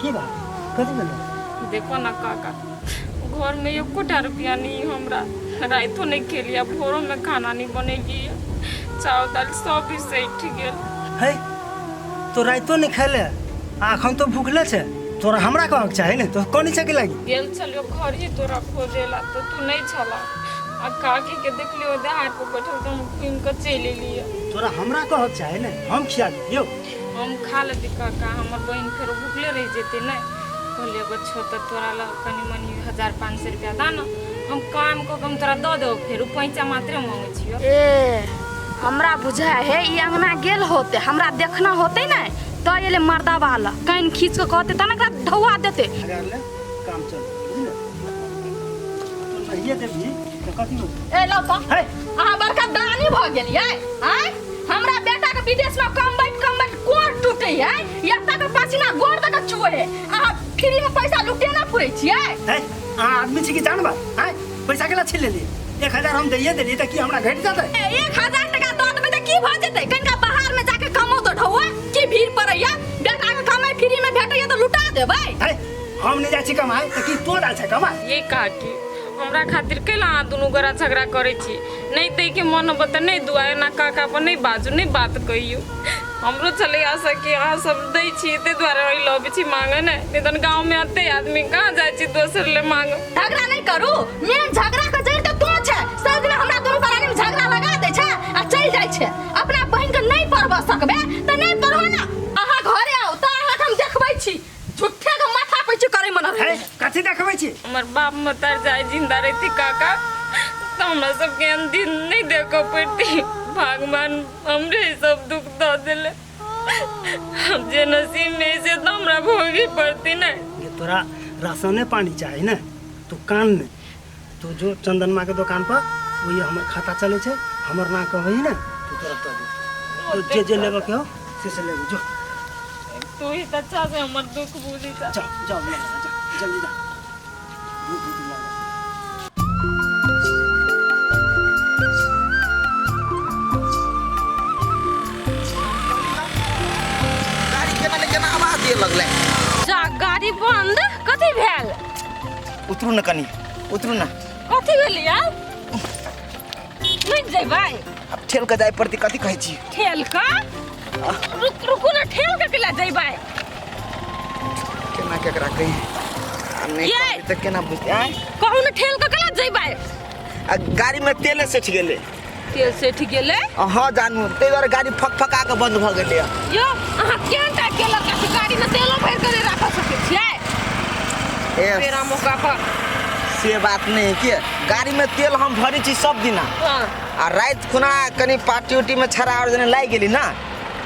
की बात कथी भेलै? देखो ना काका, घर में एकोटा रुपया नहीं हमरा। राइतो नहीं खेलिया, भोरो में खाना नहीं बनेलिए, चावल दाल सब भी सैठ गेल। है तो राइतो नहीं खेले आ अखन तो भूखले छे। तोरा हमरा कहक चाही ने, तो कोनी छे के लागी? गेल छलियो घर ही तोरा खोजेला तो तू नहीं छला, आ काकी के देखलियो देहात पर बैठल तो हम घूमि के चलि एलियै। तोरा हमरा कहक चाही ने, हम खिया दियौ। हम खा लेती काका, हमर बहिन फेरो भूखले रहि जेतै ने। कहलियै एगो छौ तऽ तोरा लग कनि मनि 1500 रुपया दा ने, हम काम कऽ के हम तोरा दऽ देबौ, फेर उ पैंचा मात्रे मांगै छियौ। ए हमरा बुझाय है ई अंगना गेल होते, हमरा देखना होते ने तऽ एले मर्दा वाला कान खींच के कहते तब ने एकरा ढौआ देते। हजार ले काम चल बुझले, तो नहिए देबही तऽ कथी होतै? ए लौ तऽ है अहाँ बड़का दानी भऽ गेलियै। आँय हमरा बेटा के विदेश में कमबैत कमबैत कोर टूटे है, एतऽ के पसीना गोर तक चुए है, अहाँ फ्री में पैसा लुटेना फुरै छियै। है अहाँ आदमी छी कि जानवर? आँय पैसा केला छीन लेलियै? 1000 हम दैये देलियै तऽ की हमरा घटि जेतै? ए, 1000 टका दऽ देबै तऽ की भऽ जेतै? कनिका बाहर में जाके कमाउ तऽ ढौआ की भीड़ पड़ैया, बेटा के कमाइ फ्री में भेटैया तऽ लुटा देबै। है हम नहि जाइ छी कमाइ तऽ की तों जाइ छै कमाइ? ये काकी हमरा खातिर कैला अहाँ दुनू गोरा झगड़ा करै छी? नहि दैके मन होबे तऽ नहि दुआ, एना काका पर नहि बाजू, नहि बात कहियौ। हमरो छलै आशा कि अहाँ सब दै छी ताहि दुआरे एहि लऽ अबै छी मांगऽ ने, नहि तहन गाँवमे एते आदमी कहाँ जाइ छी दोसर ले मांगऽ। झगड़ा नहि करू, मेन झगड़ा के जड़ि तऽ तों छै, सब दिना हमरा दुनू प्राणी में झगड़ा लगा दै छै आ चलि जाइ छै। अपना बहिन के नहि पढ़बऽ सकबै तऽ नहि पढ़ो ने, अहाँ घरे आउ तऽ अहाँके हम देखबै छी। झूठे के माथा पैची करे मन है। कथी देखबै छी? हमर बाप मतार जाय जिंदा रहती काका तऽ हमरा सबके एहन दिन नहि देखऽ पड़ती। भगवान हमरे सब दुख दऽ देले, हम जे नसीब में से तऽ हमरा भोगे पड़ती ने। ये तोरा राशने पानी चाही ने, तू कान ने, तू जो चंदन माँ के दुकान पर वही हमर खाता चले छे, हमर ना कहबही ने तू तोरा दऽ देब। तो जे जे लेबऽ के हो से लेबे जो। तू ही तऽ अच्छा से हमर दुख बुझी जा। जाओ जाओ ले ले, जा जल्दी जा। दूध दूध ला ले। गाड़ी केना ने केना आवाज दिए लगलै। जा गाड़ी बंद कथी भेल? उतरू ने कनी, उतरू ने। कथी भेल यार? नहि जेबै। अब ठेल के जाय पड़ती, कथी कहै छी? ठेल के? रुक रुकू ना, ठेल के केला जेबै? केना केकरा कही? आ नहि ये! कहबै तऽ केना बुझतै? आँय? कहू ने ठेल के केला जेबै? आ गाड़ी में तेले सठि गेलै। तेल सठि गेलै? हँ जानू, ताहि दुआरे गाड़ी फक फका के बंद भऽ गेलै। यौ अहाँ केहन टाइप के लड़का छी, गाड़ी में तेलो भरि के नहि राखऽ सकै छियै? ए, बेरा मौका पर। से बात नहीं है कि गाड़ी में तेल हम भरै छी सब दिना। हाँ। आ राति खुना कनी पार्टी उटी में छड़ा और जेना लागि गेली ना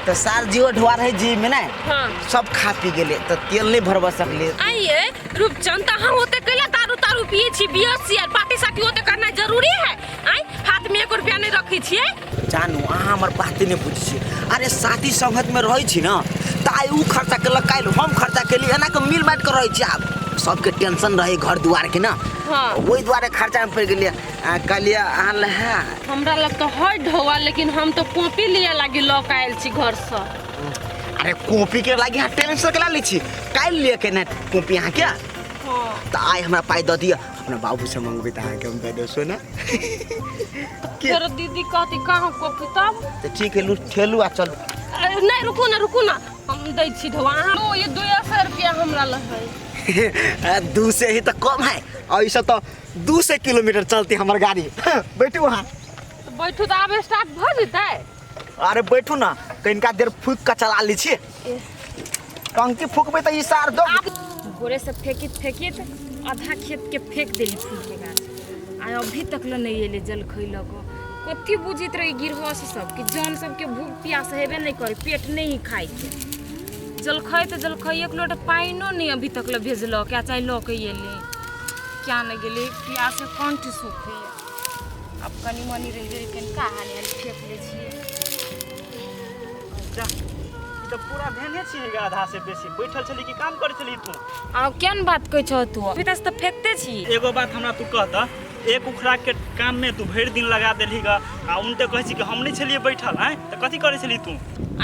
तऽ सार जीओ ढुआ रहै जी में ने। हाँ। सब खा पी गेलै तऽ तेल नहीं भरबा सकलियै। आइए रूपचंद तऽ अहाँ ओते कैला दारू तारू पिए छी, बियर सियर पार्टी साटी ओते करना जरूरी है? आइ हाथ में 1 रुपया नहीं रखै छियै। जानू अहाँ हमर बात नहीं बुझै छी। अरे साथी संगत में रहै छी ना तऽ आइ उ खर्चा केलक, काल्हि हम खर्चा केली, एना के मिल बाँटि के रहै छी। आब सबके टेंशन रहै घर दुआर के ना। हाँ। ओहि दुआरे खर्चा में पड़ि गेलियै। आ, कहलियै अहाँ लए है। हमरा लग तऽ है ढौआ, लेकिन हम तऽ कॉपी लिए लागी लऽ के आयल छी घर से। अरे कॉपी के लागी अहाँ टेंशन केना लै छी? काल्हि लिए के ने कॉपी अहाँ के? हाँ। तऽ आइ हमरा पाइ दऽ दिअ, अपना बाबू से मंगबै तऽ अहाँके हम दऽ देब सोना। के? फेर दीदी कहती कहाँ कॉपी तब? तऽ ठीक है, लू ठेलू आ चलू। अरे, नहीं रुकू ना, रुकू ना, हम दै छी ढौआ। अहाँ ये 200 रुपया हमरा लग है। 2 से ही तऽ कम है, ऐसे तऽ 200 किलोमीटर चलती हमर गाड़ी। बैठू अहाँ। तऽ बैठू तऽ आब स्टार्ट भऽ जेतै। अरे बैठू ना, कनिका देर फूक के चला लै छी। टंकी फूकबै तऽ ई सार दो। भोरे से फेकित फेकित आधा खेत के फेंक देली फूल के गाछ, आ अभी तक ले नहीं एले जल खैलक। कथी बुझित रही गिरहस सब कि जन सबके भूख प्यास हेबे नहीं करे, पेट नहीं खाए के। जलखै तऽ जलखै एक लोटा पानिओ नहीं अभी तक ले भेजलक, या चाहे लऽ के एले। क्या नहीं गेलै, प्यास से कंठ सुखैया। आब कनि मनि रहि गेलै, कनिका हाली हाली फेंक लै छियै। जा, ई तऽ पूरा धेने छी गे आधा से बेसी। बैठल छली कि काम करै छली तू? आब केहन बात कहै छह तू? अभी तक तऽ फेंकते छी। एगो बात हमरा तू कह तऽ एक उखड़ा के काम में तू भरि दिन लगा देलही ग आ उनटे कहै छी कि हम नहि छलियै बैठल आँय तऽ कथी करै छली तू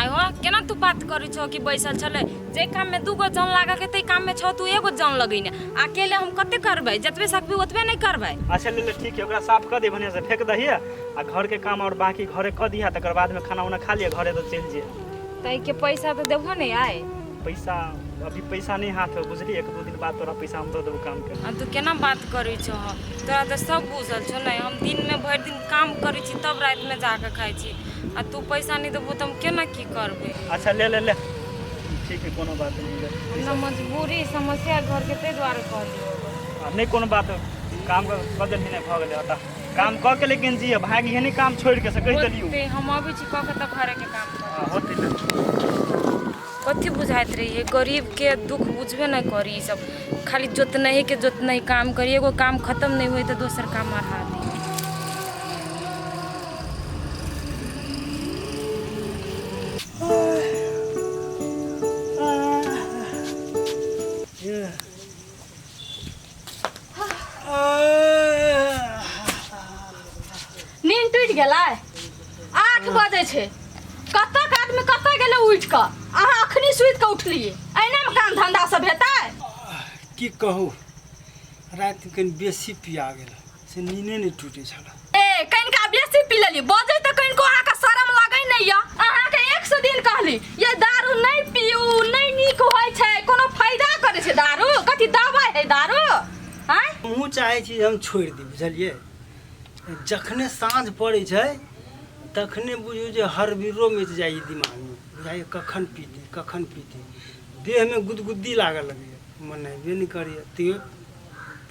आइ हो केना तू बात करै छौ कि बैसल छलै जे काम में दूगो जन लागऽ के ताहि काम में छौ तू एगो जन लगैने अकेले हम कते करबै जतबे सकबी ओतबे नहि करबै अच्छा ले ले ठीक है ओकरा साफ कऽ दे बढ़िआँ से फेंक दही आ घर के काम और बाकी घरे कऽ दिहा तकर बाद में खाना उना खा लिअ घरे तऽ चलि जइहे ताहिके पैसा तऽ देबहो ने आइ पैसा अभी पैसा नहीं हाथ में बुझली एक दू दिन बाद तोरा पैसा हम दऽ देबो काम के आ तू केना बात करै छौ तोरा तऽ सब बुझल छौ ने हम दिनमे भरि दिन काम करै छी तब रातिमे जाकऽ खाइ छी आ तू पैसा नहि देबहो तऽ हम केना की करबै अच्छा ले ले ले ठीक है कोनो बात नहीं ले हमरा मजबूरी समस्या घरके ताहि दुआरे कहलियौ आ नहीं कोनो बात काम कऽ देलही नहि भऽ गेलै हटा काम कऽ के लेकिन जी भागिहे नहीं काम छोड़ि के से कहि देलियौ होतै हम अबै छी कऽ के तऽ घरेके काम करब हँ, होतै तऽ कथी बुझाइत रहियै गरीबके दुःख बुझबे नहि करी ई सब खाली जोतनही के जोतनही काम करी एगो काम खतम नहि होइ तऽ दोसर काम अढ़ा दी नींद टूटि गेलै 8 बजे छै कतक आदमी कतऽ गेलै उठि कऽ अहाँ अखनी सुति कऽ उठलियै एहिना काम धंधा सब हेतै की कहू राति कनि बेसी पिया गेल से नीने नहि टूटै छल ए कनिका बेसी पी लेली बजै तऽ कनिको अहाँके शरम लगै नहि यऽ अहाँके एक सौ दिन कहली ये दारू नहि पीऊ नहि नीक होइ छै कोनो फायदा करै छै दारू कथी दवाइ है दारू आँय हमहूँ चाहै छी जे हम छोड़ि दी बुझलियै जखने साँझ पड़ै छै तखने बुझू जे हरबिरो मचि जाइए दिमागमे बुझाइए कखन पीती कखन पीती देहमे गुदगुद्दी लागऽ लगैए मनेबे नहि करैए तैयो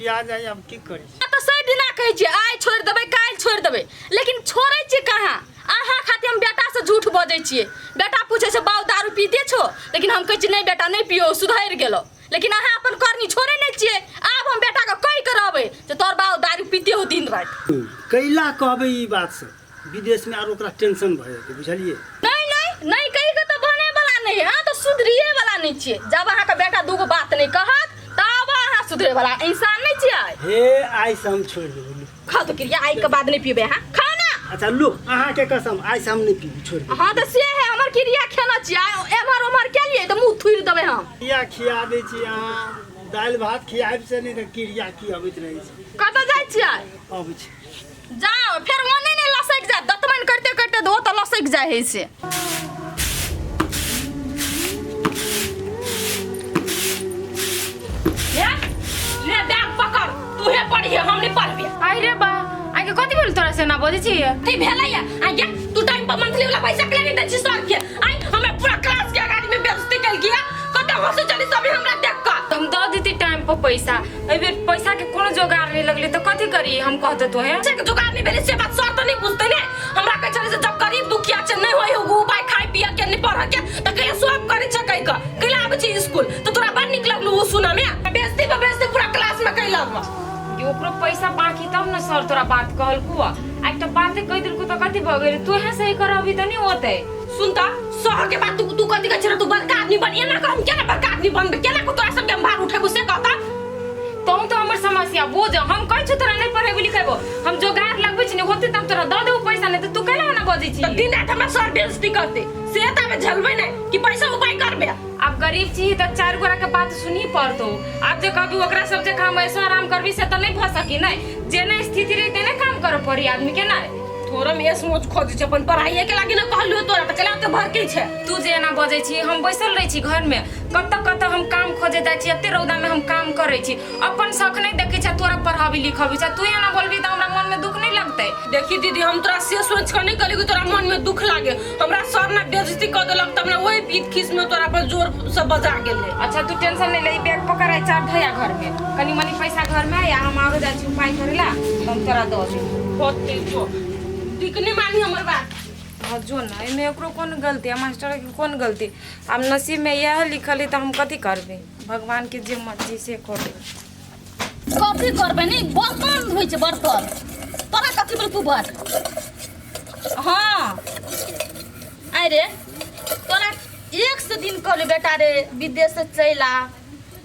पिया जाइए आब की करी तऽ सब दिना कहै छियै आइ छोड़ि देबै काल्हि छोड़ि देबै लेकिन छोड़ै छियै कहाँ अहाँ खातिर हम बेटासँ झूठ बजै छियै बेटा पूछै छै बाउ दारू पीते छो लेकिन हम कहै छियै नहि बेटा नहि पियो सुधरि गेलो लेकिन अहाँ अपन करनी छोड़ै नहि छियै आब हम बेटाके कहि कऽ रहबै जे तोहर बाउ दारू पीते हो दिन राति कैला कहबै ई बात से विदेशमे आर ओकरा टेंशन भऽ जेतै बुझलियै नहीं नहीं नहीं कहि के तऽ बने वाला नहीं है अहाँ तऽ सुधरिए वाला नहीं छियै जब अहाँके बेटा दूगो बात नहीं कहत तब अहाँ सुधरे वाला इंसान नहीं छियै हे आइ से हम छोड़ि देबै लू खाओ तो क्रिया आई के बाद नहीं पीबे अहाँ खाओ ना अच्छा लू अहाँके कसम आइ से हम नहीं पीबी छोड़ि देबै हाँ तऽ से है हमर क्रिया खेना छियै एम्हर ओम्हर केलियै तऽ मुँह थुरि देबै हम क्रिया खिया दै छी अहाँ दालि भात खियाबि से नहि तऽ क्रिया की अबैत रहै छै कतऽ जाइ छियै अबै छै जाओ फेर ओने नहि लसकि जायत दतमनि करिते करिते ओ तऽ लसकि जाइ है से ले ले बैग पकड़ तूहे पढ़िए हम नहीं पढ़बे आई रे बा आइ के कथी भेल तोरा से ना बजै छी की भेलै या आ गे तू टाइम पर मंथली वाला पैसा के नहीं दै छी सर के आई हमरा पूरा क्लास के अगाड़ी में बेइज्जती कल गया कते हंसे चली सभी हमरा देख के हम दऽ देती टाइम पर पैसा एहि बेर पैसा के कोनो जोगाड़ नहीं लगले तऽ कथी करी हम कहते तोहे पैसा के जुगाड़ नहीं भेलै से बात सर तो नहीं बुझते ने हमरा कहै छलै से जब गरीब दुखिया छै नहीं होय हो उपाय खाय पिए के नहीं पढ़ के त कहिया सब करै छै कहि के कैला आबै छै स्कूल त तोरा बड़ नीक लगलू उ सुनऽ में बेइज्जती पर बेइज्जती पूरा क्लास में कैलक ये ओकरो पैसा बाकी तब न सर तोरा बात कहलकू आ एकटा बाते कहि देलकू तऽ कथी भऽ गेल तू यहाँ सही करबी तऽ नहीं होतै सुन त शहर के बात तू तू कथी कहै छै तू बड़का आदमी बन एना कह हम केना बड़का आदमी बनबे केना को तोरा सबके हम भार उठेबो से कहता तहु तो हमर समस्या बुझ हम कहै छी तोरा नहीं पढ़ेबो लिखेबो हम जोगाड़ लगबै छी ने होतै तऽ हम तोरा दऽ देबो पैसा नहीं तऽ तू कैला मना बजै छी तऽ दिन रात हमरा सर बेइज्जती करते से तऽ हमे झेलबै नहि कि पैसा उपाय करबे आब गरीब छी तऽ चारि गोरा के बात सुनही पड़तौ आब जे कहबी ओकरा सब जे हम ऐसो आराम करबी से तऽ नहीं भऽ सकी नहीं जेना स्थिति रही तेने काम करऽ पड़ी आदमी के नहीं थोड़ा में सोच खोज छै अपन पढ़ाइए के लागी ना कहलियो तोरा तऽ चला तऽ भरके छै तू जे एना बजै छी हम बैसल रहै छी घरमे कतऽ कतऽ हम काम खोजे जाइ छी एते रौदामे हम काम करै छी अपन शौक नहि देखै छै तोरा पढ़ाबी लिखबी छै तू एना बोलबी तऽ हमरा मनमे दुख नहि लगतै देखी दीदी हम तोरा से सोच के नहीं कहली कि तोरा मन में दुख लागे हमरा सर ना बेइज्जती कर देलक तब ना वही पीत खीस में तोरा पर जोर से बजा गेले अच्छा तू टेंशन नहीं ले ई बैग पकड़ आई चार धैया घर में कनी मनी पैसा घर में या हम आरो जाइ छी उपाय करे ला हम तोरा दऽ देब होते जो दिकनी मानी हमर बात हाँ जो ना एहिमे ओकरो कोन गलती आ मास्टरके कोन गलती आब नसीबमे इएह लिखल है तऽ हम कथी करबै भगवानके जे मर्जी से करबै कथी करबै नि बर्तन धोइ छै बर्तन तोरा कथी बोल तू बात हाँ अरे तोरा एक से दिन कहले बेटा रे विदेश से चलि आ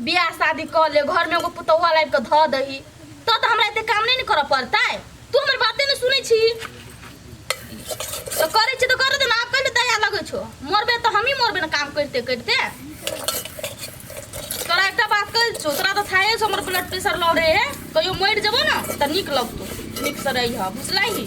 बियाह शादी कऽ ले घरमे एगो पुतहुआ लाबि कऽ धऽ दही तऽ तऽ हमरा एते काम नहि ने करऽ पड़तै। तू हमर बाते नहि सुनै छी तऽ करै छी तऽ कर दे ने। आब कहिले दया लगै छौ? मरबे तऽ हमही मरबे ने काम करिते करिते। तोरा एकटा बात कहै छौ, तोरा तऽ थाहे छौ हमर ब्लड प्रेशर लो रहे है। कहियो मरि जेबो ने तऽ नीक लगतौ, नीकसँ रहिह, बुझलही?